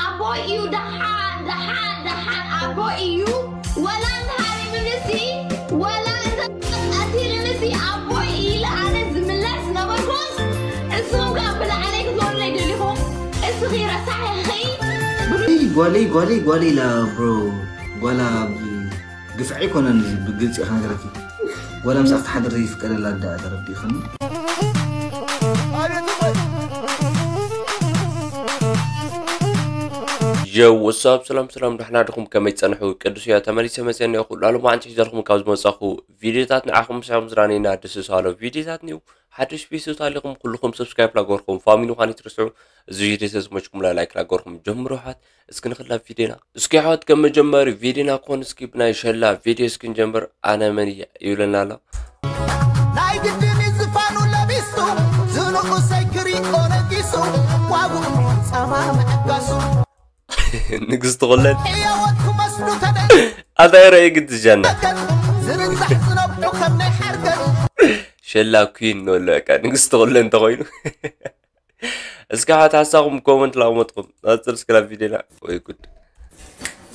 ኣቦይ እዩ ደሓን ደሓን ደሓን ኣቦይ እዩ። ወላ እንተሃሪሙንሲ ወላ እንተኣቲሉንሲ ኣቦይ ኢለ ኣነ ዝምለስ ነበርኩስ፣ እስኹም ከኣ ብላዕለይ ክትወርዱለይ ደሊኹም። እስኺ ረሳሕ ኢኺ። ጓለይ ጓለይ ጓለይ ኢላ ብሮ፣ ጓላ ግፍዒ ኣይኮነን እዚ፣ ብግልፂ ክነግረኪ። ጓላ ምሳኣ ክትሓድር ዘይፍቀደላ ኣደ እያ፣ ተረዲእኽኒ? ዮው፣ ወሳብ፣ ሰላም ሰላም፣ ደሕና ዲኹም? ከመይ ትጸንሑ? ቅዱስ እያ ተመሊሰ መጽየ እኒኦ። ኩሉ ኣሎም ኣንቺ ሒዘልኩም ካብ ዝመጻኹ ቪድዮታት ንዓኹም ምሳኹም ዝራነይና ደስ ዝሳሎ ቪድዮታት ኒው። ሓድሽ ቤተሰብ ታሊኹም ኩልኹም ሰብስክራይብ ላገርኩም፣ ፋሚሊ ምዃን ይትርስዑ። እዚ ቪድዮ ተዝመችኩም ላይክ ላገርኩም ጀምሩ ኣሕዋት። እስኪ ንኽላ ቪድዮና። እስኪ ኣሕዋት፣ ከም መጀመሪ ቪድዮና ክኾን እስኪ ብናይ ሸላ ቪድዮ እስኪ ንጀምር። ኣነ መን እየ ይብለና ኣሎ። ናይ ግድን ዝፋኑ ለቢሱ፣ ዝንኡሰይ ክሪኦ ነጊሱ፣ ዋግኡ ጸማ መዕጋሱ። ንግስቲ ኹለን። ሕያወት ክመስሉ ተደ- ኣታ የረ የግድ ጃና። ዝርንዛሕ ዝነብዑ ከም ናይ ሓርገት። ሸላ ኩን ንበሎ በቃ፣ ንግስቲ ኹለን እንተኾይኑ። እስኪ ሓት ሓሳኹም ኮመንት ላቕመጥኩም። ናጽር እስክላ ቪድዮና። ወይ ጉድ።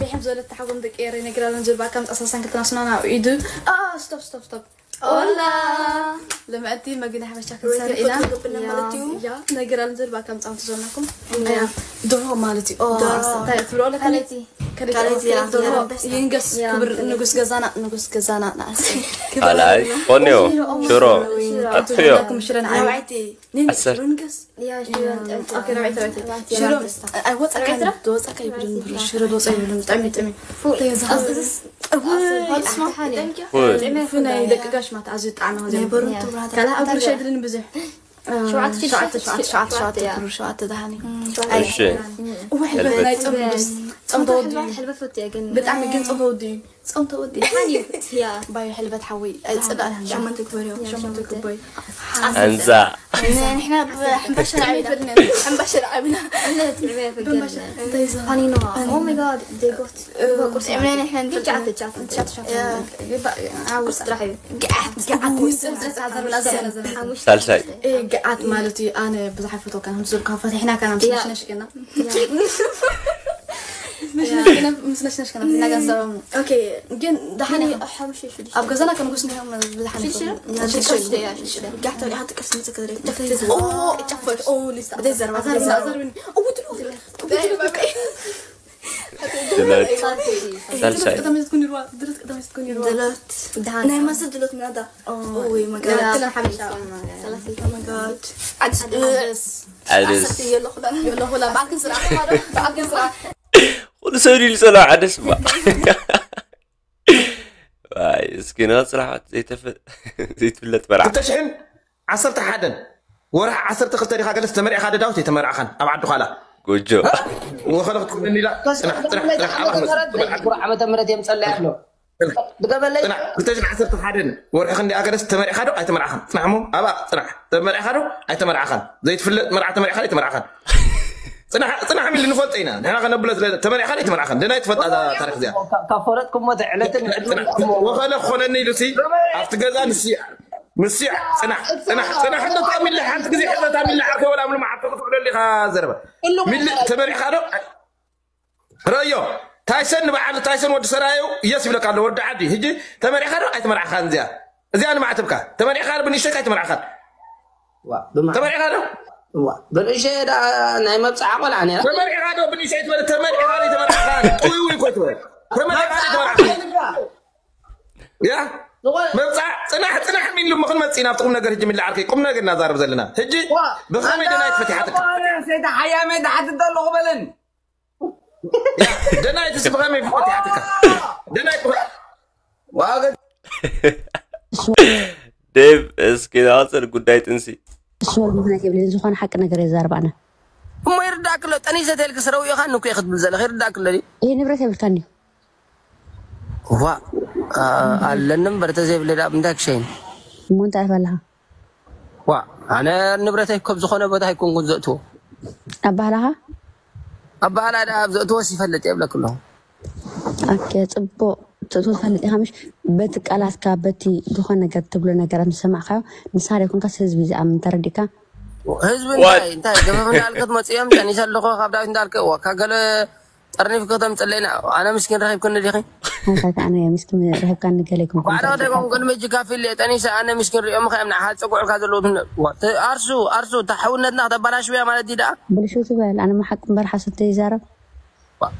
ብሕም ዝበለት ተሓጎም ደቂ ኤረይ ነግራለን ዝብል ብኣካል ምጻእ ሰላሳን ክልተን ኣስናን ኣብ ኢዱ። ኣ፣ ስቶፕ፣ ስቶፕ፣ ስቶፕ። ኦላ። ሎምዕቲ መግቢ ናይ ሓበሻ ክንሰርሕ ኢና። ሪፖርት ክገብር ማለት እዩ። ያ፣ ነግራለን ዝብል ብኣካል ምጻእ ትዘናኩም። ያ። ድሮ ማለት እዩ። ኦ፣ ድሮ። ኣስታ-፣ እንታይ ትብሎ ኣለካ? ካልኣይቲ። ካልኣይቲ፣ ካልኣይቲ፣ ያ፣ ድሮ። ያ። ይንገስ ያ። ክብር ንጉስ ገዛና፣ ንጉስ ገዛና ንኣስ። ካልኣይ፣ ቆንዮ፣ ሽሮ፣ ሽሮ። ኣጥፍዮ። ሽሮ። ነዋዕቲ። ኒን ዓሰርተ። ሽሮ ንገስ። ያ፣ ሽሮ ያ። ንጠንቀቕ። ኦኬ፣ ራብዓይ፣ ራብዓይ። ሽሮ፣ ራብዓይ። ኣይወጸካን፣ ራብዓይ። ዝወጸካ ይብልን ብሎ፣ ሽሮ ዝወጸ ይብልን፣ ብጣዕሚ ጥዑም እዩ። ፉእ። ተይዛ-፣ ኣስታ-፣ ኣስ-፣ እስ-፣ እወይ፣ ኣስማ፣ ኣታ-፣ ጥዕም እዩ። ፉእ። ብናይ ደቂ ጋሽ ማታ ኣዝዩ ጣዕሚ ናይ ከዘሎ። በረንቱ ያ። ብራታ። ካልእ ኣብ እንታይ ጉርሻ ብያ? ይብልን ብዙሕ። ሸውዓተ፣ ሸውዓተ፣ ሸውዓተ፣ ሸውዓተ፣ ሸውዓተ፣ ሸውዓተ ያ። ብሩ፣ ሸውዓተ ደሃኒ። እም፣ ሸውዓተ። እሺ። እወ፣ ሕልበት ናይ ጾም ድስ-፣ ጾም ተወዲኡ። ሕልበት፣ ሕልበት ፈትየ ግን። ብጣዕሚ ግን ጾም ተወዲኡ። ጾም ተወዲኡ። ደሓን እዩ። ያ። ባዮ ሕልበት ሓወይ። ኣይ፣ ጽዳእ። ሸሞንተ ክበርዮ። ያ፣ ሸሞንተ ሸሞንተ። ክበርዮ። ኣንዛ። ንሕና ብሕምባሻ ለዓቢና። ሕምባሻ ለዓቢና። እለ ጥዕመ ፍገለ። እንታይ ይዛ? ፓኒኖ። ፓኒኖ። Oh my God, they got፣ they got ቁርሲ። እምነ ንሕና ንፈልጥ። ትሽዓተ፣ ትሽዓተ፣ ትሽዓተ፣ ትሽዓተ። ያ፣ ይባ-፣ ኣብ ቁርሲ ጥራሕ እዩ። ገዓት፣ ገዓት። ውስጥ ዝሓዘ ብላ ዘላ ዘላ። ሓሙሽተ። ሳልሳይ። ሓሙሽተ። እ፣ ገዓት ማለት እዩ። ኣነ ብዙሕ ኣይፈትወካን። ከምዚ ዝበልካ ፈቲሕናካ ኢና ምስ ያ። ነሽነሽ ገና። ያ። ምስ ነሽነሽ ገና፣ ምስ ነሽነሽ ገና፣ ያ። እናገንዘቦም። ኦኬ። ግን ደሓን እያ። ሓሙሽተ፣ ሽዱሽተ። ኣብ ገዛና ከንጉስ ነይሮም ብዙሓት ሽዱሽተ? ነይሮም። ሽዱሽተ፣ ሽዱሽተ። ያ፣ ሽዱሽተ። ጋሕታ፣ ጋሕታ ቅርሲ መጽእ ከደረይ። ጨፍት። ኦ፣ ጨፍት። ኦ፣ ሊስታ። ብደይ ዘርባ፣ ኣዛር፣ ብደይ ዘርባ። ኣዛር ብኒ። ኦ፣ ድሮ። ድሮ። ድሮ። ድሮ። ድሮ። ሳልሳይ። ቀዳመት ትኩን ይርዋ፣ ድሮ ቀዳመት ትኩን ይርዋ። ድሎት። ደሓን። ናይ ማሰብ ድሎት ምናዳ። ኦ፣ ወይ መጋዳ። ያ፣ ክላ ሓሙሽተ። ሰላሳ። Oh my God። ዓድስ። ዓድስ። ዓድስ። ዓሰርተ የሎ፣ ኩላ፣ የሎ፣ ኩላ። ብኣክን ስራሕ፣ ብኣክን ስራሕ። ኩሉ ሰብ ድዩ ዝጸልኦ ዓደስ እባ? ዋይ፣ እስኪ ንቐጽል ኣሕዋት፣ ዘይተፈ-፣ ዘይትፍለጥ መርዓ። ክልተ ሽሕን ዓሰርተ ሓደን ወርሒ ዓሰርተ ክልተ ዲኻ ገለስ ተመሪዕኻ ዶ ዳዊት? ኣይተመርዕኻን ኣብ ዓዲ ዃላ። ጎጆ። ወኸለ ክትኩነኒ ኢላ። ጽናሕ፣ ጽናሕ፣ ጽናሕ፣ ኣብ ኣሕመድ። ዓመተ ምህረት የምጸለይ ኣሎ። ድገበለይ። ጽናሕ፣ ክልተ ሽሕን ዓሰርተ ሓደን ወርሒ ክንደይ ኣገደስ ተመሪዕኻ ዶ ኣይተመርዓኻን? ጽናሕ እሞ፣ ኣብኣ ጽናሕ። ተመሪዕኻ ዶ ኣይተመርዓኻን? ዘይትፍለጥ መርዓ ተመሪዕኻ ዶ ኣይተመርዓኻን? ጽናሕ፣ ጽናሕ ሚል ንፈልጦ ኢና። ንሕና ከነብሎ ስለ ተመሪዕኻ ዶ ኣይተመርዓኻን? ደና ኣይትፈልጣ እዛ ታሪኽ እዚኣ። ካብ ፈለጥኩሞ እቲ ዕለትን ዕድመን ጽናሕ፣ ጽናሕ። ወኸለ ክኾነኒ ኢሉሲ፣ ኣብቲ ገዛ ንሱ፣ ንሱ፣ ጽናሕ፣ ጽናሕ፣ ጽናሕ፣ እንዶ ተኣሚንለ ሓንቲ ግዜ ዕለት ኣሚንለ ዓርከይ ወላ ምንም ዓርከይ ክትውዕለሉ ኢኻ ዘረባ። ኩሉ ሚል ተመሪዕኻ ዶ? ረዮ፣ ታይሰን ንበዓል ታይሰን ወዲ ሰራዩ የስ ይብለካ ኣሎ፣ ወዲ ዓዲ። ሕጂ ተመሪዕኻ ዶ ኣይተመርዓኻን? እዚኣ፣ እዚኣ ንማዕተብካ። ተመሪዕኻ ዶ ብንእሽተይካ ኣይተመርዓኻን? ዋ፣ ብማ-፣ ተመሪዕኻ ዶ? ዋ፣ ብንእሽተይ ደኣ ናይ መብጽዓ ቆልዓ ነይራ። ተመሪዕኻ ዶ ብንእሽተይ ትበለ፣ ተመሪዕኻ ዶ ኣይተመርዓኻን? ጥውይ ውይ እኮ ትበል። ተመሪዕኻ ዶ ኣይተመርዓኻን? ያ? ዝኾነ መብጽዓ፣ ጽናሕ፣ ጽናሕ ሚሉ ምኽን መጽእ ናብቲ ቁም ነገር ሕጂ ሚላ ዓርከይ። ቁም ነገር እናዛረብ ዘለና። ሕጂ ዋ፣ ብኸመይ ኣንታ ደናይ ትፈትሓትካ? ዝኾነ ሰይታ ሓያመይ ትሓትት ኣለኹ በለን። ደናይት እስኪ ብኸመይ ፈቲሓትካ? ደናይት ብኸ-፣ ዋገ-፣ ዴቭ፣ እስኪ ንቐጽል ጉዳይ ጥንሲ። እሱ ምኽንያት የብለይን፣ ዝኾነ ሓቂ ነገር እየ ዝዛረብ ኣነ። እሞ ይርዳእክ ኣሎ፣ ጠኒሰ ተልክ ስረው ኢኻ ንኩ ክትብል ዘለኻ፣ ይርዳእክ ኣሎ ድዩ? ይህ ንብረት የብልካን እዩ። ዋ፣ ኣ-፣ ኣለኒ እምበር ተዘይብለ ደኣ ብምንታይ ክሸይን? እሞ እንታይ ኣለኻ? ዋ፣ ኣነ ንብረተይ ካብ ዝኾነ ቦታ ኣይኮንኩን ዘእትዎ። ኣባህላኻ? ኣባህላ ደኣ ኣብ ዘእትዎስ ይፈልጥ እየ እብለክ ኣለኹ። ኦኬ፣ ጽቡቕ። ትእትዎ ትፈልጥ ኢኻ ምሽ? በቲ ቃላትካ በቲ ዝኾነ ነገር ትብሎ ነገራት ዝሰማዕካዮ ንስኻ ደይኮንካስ ህዝቢ ዝኣምን ተረዲእካ። ህዝቢ እንታይ እንታይ ገፈፍ እንዳልከት መፅኦም ጠኒሰ ኣለኹ ካብ ዳዊት እንዳልከ ዋካ ገለ ጠርኒፍ ከተምፅለይና ኣነ ምስኪን ረኺብክኒ ዲኺ እንታይ ኣነ ምስኪን ረኺብካ ንገለ ይኮንኩ ባዕዳ ደጎም ቅድሚ ሕጂ ካፊል ጠኒሰ ኣነ ምስኪን ሪኦም ከ ምና ሓፀጉዕልካ ዘለዉ ኣርሱ ኣርሱ ተሓውነትና ከተባላሽውያ ማለት እዩ ደኣ ብልሹ ዝበል ኣነ መሓቅ እምበር ሓሶት ዘይዛረብ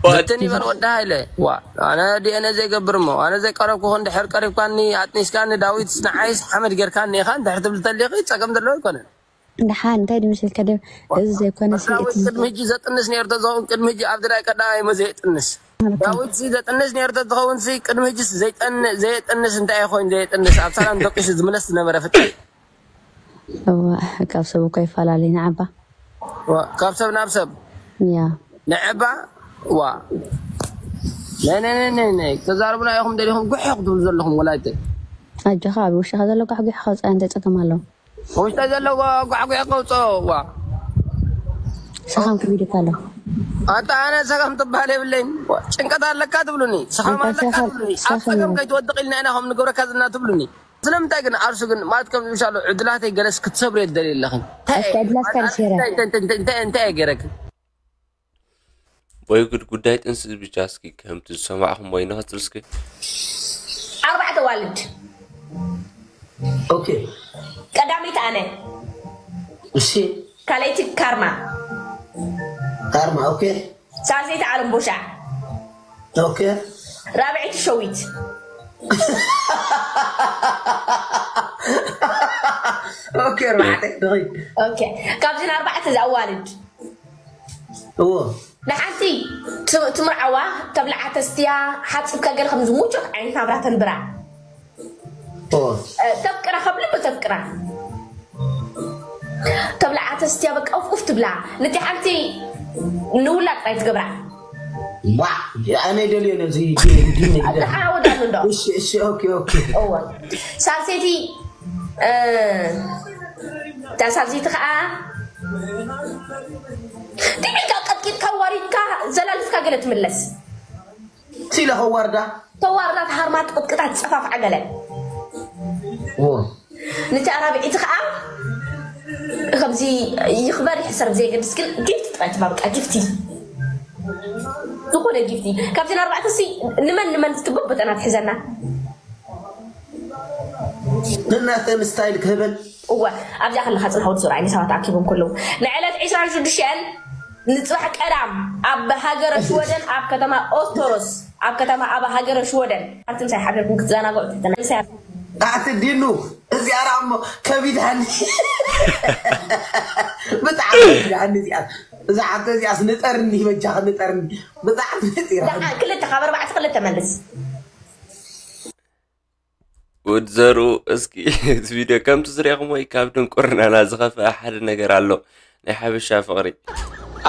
በትን ይበል ወዲ ሃይለ ዋ ኣነ ዲኤነ ዘይገብር እሞ ኣነ ዘይቀረብኩ እንድሕር ቀሪብካኒ ኣጥኒስካኒ ዳዊት ንዓይስ ሓመድ ጌርካኒ ኢኻ እንድሕር ትብል ተሊኺ ፀገም ዘለዎ ኣይኮነን ደሓን እንታይ ድምስልካ ደ እዚ ዘይኮነ ዳዊት ቅድሚ ሕጂ ዘጥንስ ነይሩ ተዝኸውን ቅድሚ ሕጂ ኣብዚ ናይ ቀዳማይ እሞ ዘይጥንስ ዳዊት ሲ ዘጥንስ ነይሩ ተዝኸውን ሲ ቅድሚ ሕጂ ዘየጥንስ እንታይ ኮይኑ ዘየጥንስ ኣብ ሰላም ደቂሱ ዝምለስ ዝነበረ ፍጥረት እዋ ካብ ሰብ እኮ ይፈላለዩ ንዓባ ዋ፣ ካብ ሰብ ናብ ሰብ ያ ንዕባ ዋ ናይ ናይ ናይ ናይ ናይ ተዛርቡና ኢኹም ደሊኹም ጉሕ ክትብሉ ዘለኹም ወላይተ ኣጆኻ ኣብ ውሽኻ ዘሎ ጓሕጒሕ ከውፅኣ እንታይ ፀገም ኣለዎ ውሽጠ ዘለዎ ጓሕጒሕ ከውፅኦ ዋ ሰኻም ክቢድካ ኣሎ ኣታ ኣነ ሰኸም ትበሃል የብለይን ዋ፣ ጭንቀት ኣለካ ትብሉኒ ሰኸም ኣለካ ትብሉኒ ኣብ ሰኸም ከይትወድቕ ኢልና ኢና ከም ንገብረካ ዘለና ትብሉኒ ስለምንታይ ግን ኣርሱ ግን ማለት ከም ዝሻሎ ዕድላተይ ገለስ ክትሰብሪ የደልየ ኣለኽን እስከ ዕድላትካ ልስሄረ እንታይ ገይረክ ወይ ጉድ ጉዳይ ጥንሲ ብቻ እስኪ ከምቲ ዝሰማዕኹም ወይ ንኸትል እስኪ ኣርባዕተ ዋልድ ኦኬ ቀዳመይቲ ኣነ እሺ ካልኣይቲ ካርማ ካርማ ኦኬ ሳልሰይቲ ዓለም ቦሻዕ ኦኬ ራብዐይቲ ሸዊት ኦኬ ኣርባዕተ ድኺ ኦኬ ካብዚን ኣርባዕተ ዝኣዋልድ እዎ ንሓንቲ ት- ትምርዓዋ ተብልዓ ተስትያ ሓፂብካ ገለ ከምዚ ሙጩቅ ዓይነት ናብራ ተንብራ እዎ እ፣ ተፍቅራ ካብ ልቢ ተፍቅራ ተብልዓ ተስትያ በቃ ኡፍ ኡፍ ትብላ ነቲ ሓንቲ ንውላ ጥራይ ትገብራ ዋ ኣነ ደልዮ ነዚ ዲነ ተሓወዳሉ እንዶ እሺ እሺ ኦኬ ኦኬ እወ ሳልሰይቲ እ፣ እታ ሳልሰይቲ ከዓ ድሚልካ ቀጥቂጥካ ዋሪድካ ዘላልፍካ ገለ ትምለስ ሲለ ከዋርዳ ተዋርዳ ተሃርማ ትቅጥቅጣ ትፀፋፍዓ ገለ እዎ ነቲ ኣራብዒቲ ከዓ ከምዚ ይኽበር ይሕሰር ብዘየገድስ ግን ጊፍቲ ጥራይ ትባ በቃ ጊፍቲ ዝኾነ ጊፍቲ ካብዘን ኣርባዕተ ሲ ንመን ንመን ትበበጠና ትሕዘና ንናተን ስታይል ክህበን እወ ኣብዚኣ ከለካ ፅንሓ ወዲ ሱር ዓይኒ ሰባት ተኣኪቦም ከለዉ ንዕለት ዕስራን ሽዱሽተን ንፅባሕ ቀዳም ኣብ ሃገረ ሽወደን ኣብ ከተማ ኦስቶሮስ ኣብ ከተማ ኣብ ሃገረ ሽወደን ኣብቲ ምሳይ ሓቢርኩም ክትዘናግዑ ትሕትና ምሳይ ኣቲ ዲኑ እዚኣ ራ እሞ ከቢድሃኒ ብጣዕሚ ከቢድሃኒ እዚኣ እዛ ዓንተ እዚኣስ ንጠርኒ በጃኺ ንጠርኒ ብጣዕሚ ነፂራ ደሓን ክልተ ካብ ኣርባዕተ ክልተ መልስ ውድ ዘርኡ እስኪ እቲ ቪድዮ ከምቲ ዝሪኹም ወይ ካብ ድንቁርናና ዝኸፍአ ሓደ ነገር ኣሎ ናይ ሓበሻ ፍቕሪ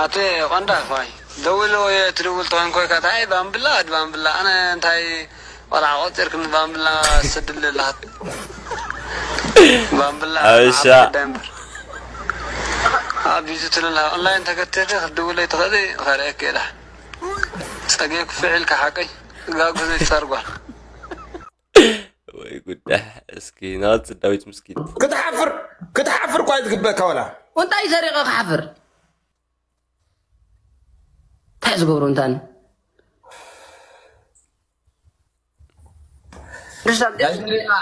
ኣቲ ቆንዳ ፋይ ደውሎ ወይ ትድውል ተኾይን ኮይካ ታይ ባምብላ ኣድ ባምብላ ኣነ እንታይ ቆልዓ ቆፂርክኒ ባምብላ ስድል ኣለሃት ባምብላ ሓበሻ። ኣቢዙ ትልላ ኦንላይን ተከተተ ክትድውለይ ትኽእሊ ከርእየክ ኢላ ጸገይ ክፍዕ ኢልካ ሓቀይ ጋጉ ዘይትሰርጓል ወይ ጉዳሕ እስኪ ናወፅእ ዳዊት ምስኪን ክትሓፍር ክትሓፍር እኳ ዝግበካ ወላ እንታይ ሰሪቐ ክሓፍር እንታይ ዝገብሩ እንታን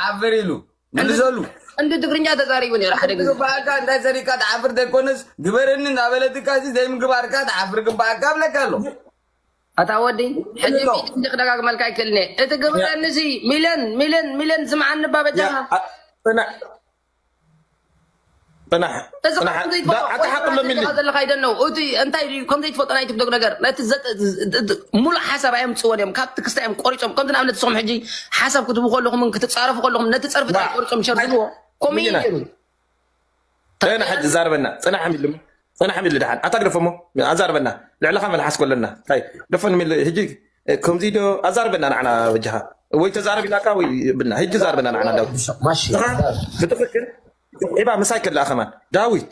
ሓፍር ኢሉ ምልሰሉ እንዲ ትግርኛ ተዛሪቡ ነይሩ ሓደ ግዜ ግባእካ እንታይ ሰሪካ ትሓፍር ዘይኮነስ ግበረኒ እናበለትካ ሲ ዘይምግባርካ ትሓፍር ግባእካ ብለካ ኣሎ ኣታ ወዲ ሕጂ እሎ። እንዲ ክደጋግመልካ ኣይክእልኒ እቲ ግበረኒ ሲ ሚልን ሚልን ሚልን ስምዓኒ ባበጃኻ ፅናሕ እዚ ፅናሕ ከምዘይትፈልጦ ኣታ ሓቅሎም ኢልኒ ዘለካ ኣይደነው እቲ እንታይ ድዩ ከምዘይትፈልጦ ናይ ቲክቶክ ነገር ነቲ ዘጥ- ድ- ድ- ሙሉእ ሓሳብ ኣዮም ፅወን እዮም ካብ ክስታይ እዮም ቆሪፆም ከምቲ ንኣብነት ንስኹም ሕጂ ሓሳብ ክትህቡ ከለኹምን ክትፃረፉ ከለኹም ነቲ ፀርፊ ዋ። ቆሪፆም ይሸርድዎ ኮሜዲ ምይና። ነይሩ ፅናሕ ሕጂ ዛርበና ፅናሕ ሚልሞ ፅናሕ ሚል ድሓን ኣታ ግደፈሞ ኣዛርበና ልዕለኻ መልሓስ ኮለና ታይ ደፈን ሚል ሕጂ ከምዚ ዶ ኣዛርበና ንዓና በጃኻ ወይ ተዛረብ ኢላካ ወይ ብልና ሕጂ ዛርበና ንዓና ዳዊት ማሽ ንኻ ብትኽክል ዒባ ምሳይ ከለኣ ከማን ዳዊት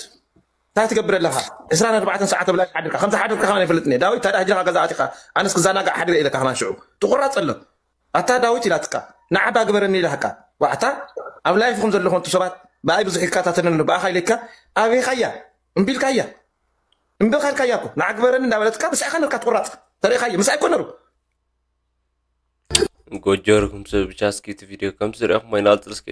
እንታይ ትገብር ኣለኻ ዕስራን ኣርባዕተን ሰዓት ብላይ ሓድርካ ከምዚ ሓድርካ ከማን ይፈልጥኒ ዳዊት ታዲያ ሕጂ ገዛ ኣቲኻ ኣነስ ክዘናጋዕ ሓድረ ኢለካ ከማን ሽዑ ትቑራፅ ኣሎ ኣታ ዳዊት ኢላትካ ንዓባ ግበረኒ ኢላካ ዋዕታ ኣብ ላይፍ ኹም ዘለኹም ቱ ሰባት ብኣይ ብዙሕ ይከታተለኒ ኣሎ ብኣኻ ኢለካ ኣበይኻያ እምቢልካያ እምቢ ካልካያ እኮ ንዓ ግበረኒ እንዳበለትካ ብሳዕኻ ነርካ ትቁራፅ ተሪእኻዮ ምሳይ እኮ ነሩ ጎጆርኩም ሰብ ብቻ እስኪ እቲ ቪድዮ ከምዚ ሪእኹም ኣይናልጥል እስኪ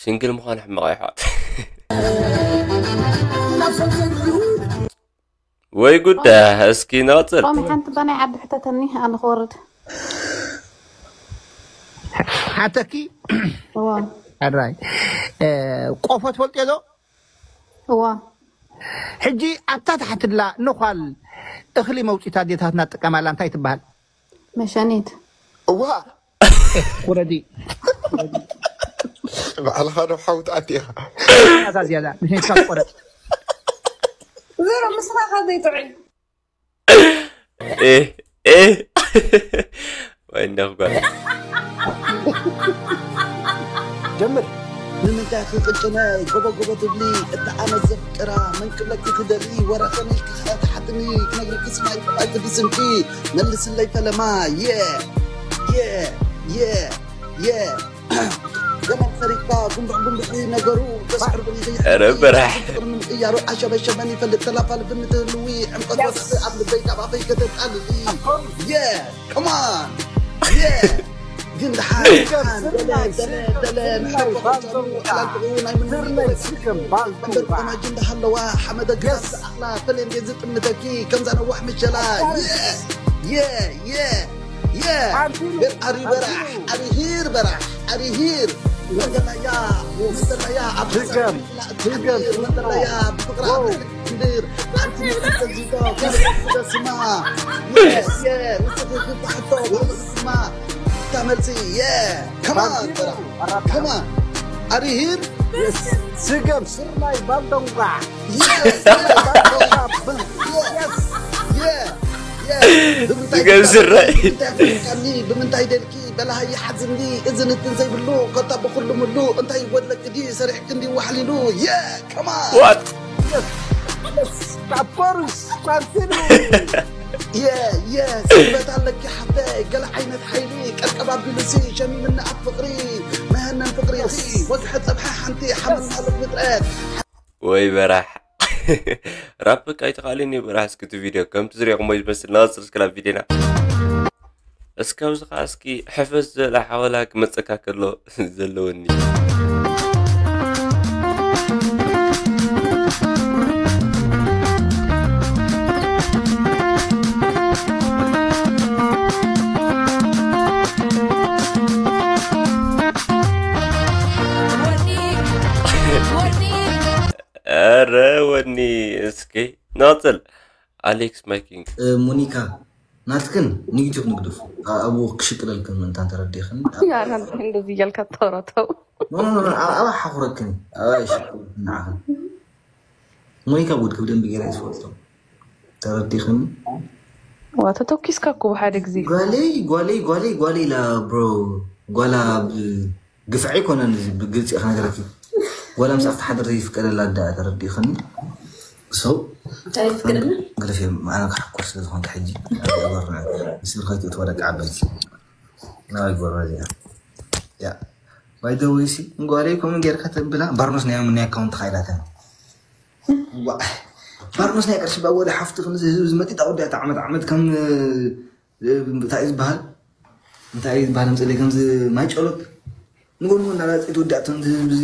ሲንግል ምዃን ሕማቕ ኣይሓት ወይ ጉዳ እስኪ ናፅል ሮሚ ሓንቲ በናይ ዓዲ ሕተተኒ ኣነ ክወርድ ሓተኪ እዋ ሕራይ ቆፎ ትፈልጥዮ ዶ እዋ ሕጂ ኣብታ ታሕትላ ነዃል እኽሊ መውፂት ኣዴታትና ትጥቀማላ እንታይ ትበሃል መሸኒት እዋ ቁረዲ ባዕልኻ ዶ ሓውት ኣቲኻ እዛ ዝያዳ ምሽንካ ቁረድ ዜሮ ምስኻ ከ ዘይጥዑይ ኤህ ኤህ ወይ እንዳኽ ጓል ጀምር ንምንታይ ክቅጭነ ጎቦ ጎቦ ትብሊ እታ ኣነ ዘፍቅራ መን ክብለኪ ክደሊ ወረ ከሚልኪ ከኣ ትሓትኒ ክነግርኪ ስማይ ብቃልኪ ብስምኪ መልስለይ ፈለማ የ የ የ የ ገመድ ሰሪሕካ ጉንብዕ ጉንብዕ እዩ ነገሩ ተስዕር ብሊኺ ኧረ በራሕ ፍቅሪ ንምቅያሩ ኣሸበሸበን ይፈልጥ ተላፋልፍ እንትህልዊ ዕምቀት ወድቂ ኣብ ልበይ ካብ ኣፈይ ከተጣልሊ የ ከማን የ ግን ድሓን ድሓን ገለ ገለ ገለ ንሕቦ ክጨኑ ዕላል ፍቅሪ ናይ ምንምበር ቆናጅ እንዳሃለዋ ሓመደ ግዳም ዝኣኽላ ፈለየ እንዴ ዝጥምተኪ ከምዛ ነዋሕ ምሸላ የ የ የ የ ገል ኣሪ በራሕ ኣሪ ሂር በራሕ ኣሪ ሂር መንገላያ መንገላያ ኣብ ሓሳብ ድገም ድገም መንገላያ ብፍቅራ እንድር ኣንቲ ተዚቶ ከስማ የ የ ንስኺ ክባሕቶ ስማ ታመልሲ የ ከማን በራሕ ከማን ኣሪ ሂር ስገም ስርናይ ባልደንጓ ስገም ስርናይ ብምንታይ ደልኪ በላሃይ ሓዝኒ እዝንትን ዘይብሉ ኮታ ብኩሉ ምሉ እንታይ ይጎድለኪ ድዩ ሰሪሕኪ እንዲ ዋሕሊሉ የ ከማን ዋት ካፖርስ ኳንቲኒ የ የ ስበት ኣለኪ ሓፍተ ገለ ዓይነት ሓይሊ ቀርቀብ ኣቢሉሲ ሸሚምኒ ኣብ ፍቅሪ መሀነን ፍቅሪ ወግሐ ፀብሐ ሓንቲ ሓመል ማለት ፍጥረት ወይ በራሕ ራፕ ቃይ ተኻሊኒ በራሕ እስክቲ ቪድዮ ከምቲ ዝሪእኹሞ ዝመስል ናፅር ስክላ ቪድዮና እስከ ኣብዚ ከዓ እስኪ ሕፈስ ዝበለ ሓወላ ክመፀካ ከሎ ዘለወኒ ኧረ ወኒ እስኪ ናፅል ኣሌክስ ማይኪንግ ሙኒካ ናትክን ንዩቲብ ንግድፉ ኣብኡ ክሽቅለልክን ምእንታን ተረዲኽን እንደዚህ እያልክ አታወራተው ኣባ ሓኹረክን ኣባ ይሽቅለልክን ንዓኽን ሙኒካ ውድክ ብደንቢ ገይረ ዝፈልጦ ተረዲኽን ዋ ተተኪስካ እኮ ብሓደ ግዜ ጓለይ ጓለይ ጓለይ ጓለይ ኢላ ብሮ ጓላ ግፍዒ ኣይኮነን እዚ ብግልፂ ክነግረኪ ጓላ ምስ ኣብቲ ሓደር ዘይፍቀደላ ዳ ተረዲእኽኒ ሰው እንታይ ይፍቅደና ግደፍ እዮም ኣነ ክሓኮር ስለ ዝኾንኩ ሕጂ ኣይገበርና ንስብር ከይትእትዋ ደቂ ዓበይቲ ናባይ ጎርባ እዚኣ ያ ባይ ደ ወይ ሲ ንጓለይ ከምኡ ጌርካ ተብላ ባርኖስ ናይ ናይ ኣካውንት ካኢላተን ባርኖስ ናይ ቅርሺ ባወደ ሓፍቲ ክንዚ ህዝቢ ዝመጢጣ ወዲኣታ ዓመት ዓመት ከም እንታይ እዩ ዝበሃል እንታይ እዩ ዝበሃል ምፅለይ ከምዚ ማይ ጨሎት ንጎንጎ እናላፀ ትወዳእቶ ህዝቢ እዚ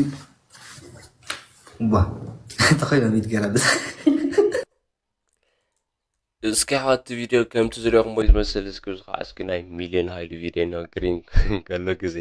ባ ተኸይኖም ኢድ ገይራ በዛ እስኪ ኣሕዋት ቪድዮ ከምቲ ዝሪኦኹሞ ዝመስል እስኪ እዚ ከዓ እስኪ ናይ ሚልዮን ሃይሉ ቪድዮ ና ግሪን ከሎ ግዜ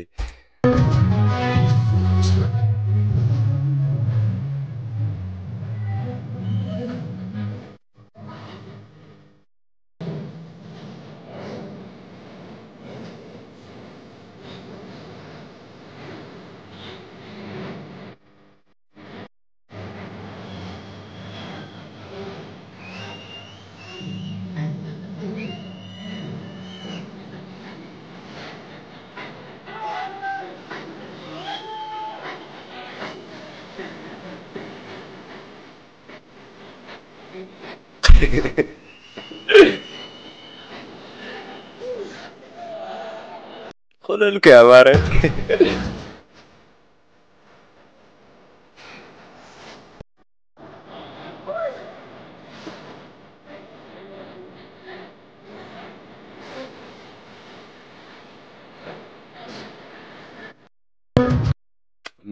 ኮለልኩ ያማረ።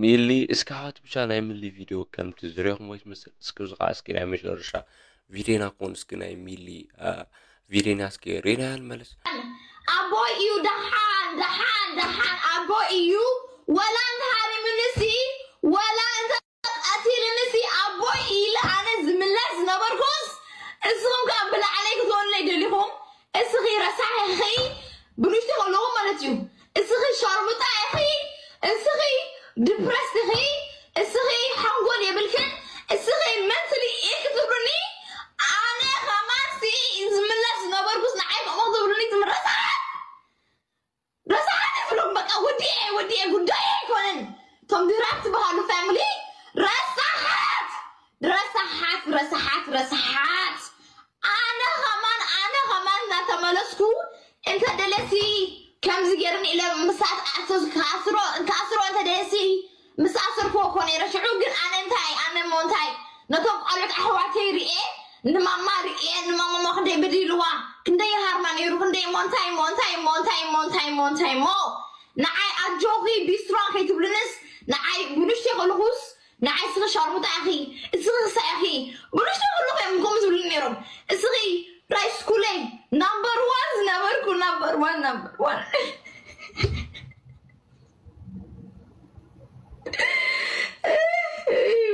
ሚሊ እስኪ ኣሕዋት ብቻ ናይ ሚሊ ቪድዮ ከምቲ ዝሪኹም ወይ ትመስል እስኪ እዚ ከዓ እስኪ ናይ መጨረሻ ቪድዮና ክኾን እስኪ ናይ ሚሊ ቪድዮና እስኪ ሪና ንመለስ። ኣቦይ እዩ ደሓን ደሓን ደሓን ኣቦይ እዩ። ወላ እንተሃሪምንሲ ወላ እንተ ቀቲልንሲ ኣቦይ ኢለ ኣነ ዝምለስ ዝነበርኩስ እስኹም ከዓ ብላዕለይ ክትወልለይ ደሊኹም። እስኺ ረሳሕ ኢኺ ብንሽቲ ከለኹ ማለት እዩ። እስኺ ሻርሙጣ ኢኺ። እስኺ ድፕረስት ኢኺ። እስኺ ሓንጎል የብልክን። እስኺ መንትሊ ኢኺ ትብሉኒ። ኣነ ከማንሲ ዝምለስ ዝነበርኩስ ንዓይ ከምኡ ክትብሉኒ ትምረሳሓት ረሳሓት ይብሎም። በቃ ወዲኤ ወዲኤ ጉዳይ ኣይኮነን። እቶም ድራር ትበሃሉ ፋሚሊ ረሳሓት ረሳሓት ረሳሓት ረሳሓት። ኣነ ከማን ኣነ ከማን እናተመለስኩ እንተ ደለሲ ከምዚ ገይርኒ ኢለ ምሳት ኣቶ ክኣስሮ ክኣስሮ እንተ ደለሲ ምስ ኣሰርክዎ እኮ ነይረ። ሽዑ ግን ኣነ እንታይ ኣነ እሞ እንታይ ነቶም ቃሉት ኣሕዋተይ ርኤ ንማማ ርኤ ንማማማ ክንደይ በዲልዋ ክንደይ ይሃርማ ነይሩ ክንደይ እሞ እንታይ እሞ እንታይ እሞ እንታይ እሞ እንታይ እሞ እንታይ እሞ ንዓይ ኣጆኺ ቢስትሮን ከይትብልንስ ንዓይ ብንሽተይ ከለኹስ ንዓይ እስኺ ሻርሙጣ ኢኺ እስኺ ክሳይ ኢኺ ብንሽተይ ከለኹ እዮም ከምኡ ዝብሉ ነይሮም። እስኺ ራይ ስኩለይ ናምበር ዋን ዝነበርኩ ናምበር ዋን ናምበር ዋን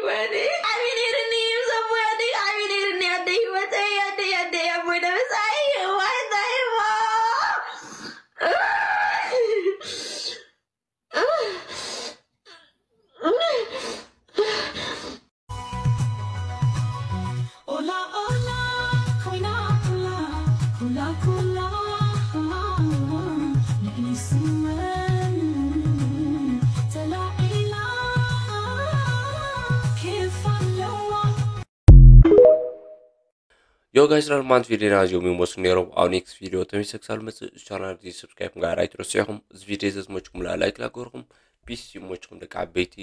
ወይኔ ዓቢ ነይርኒ ምስ ኣቦይ ኣደይ ዓቢ ነይርኒ ኣደይ ህይወተይ ኣደይ ኣደይ ኣቦይ ደበሳይ ዋይታይ ሞ ዮ ጋይስ ላልማንት ቪድዮና እዚኦም ይመስሉ ነይሮም። ኣብ ኔክስት ቪድዮ ተመልሰ ክሳብ መፅእ ቻናል እዚ ሰብስክራይብ ምግባር ኣይትረስዑ ኢኹም። እዚ ቪድዮ እዚ ዝመችኩም ላ ላይክ ላገርኩም ፒስ ይመችኩም ደቂ ዓበይቲ።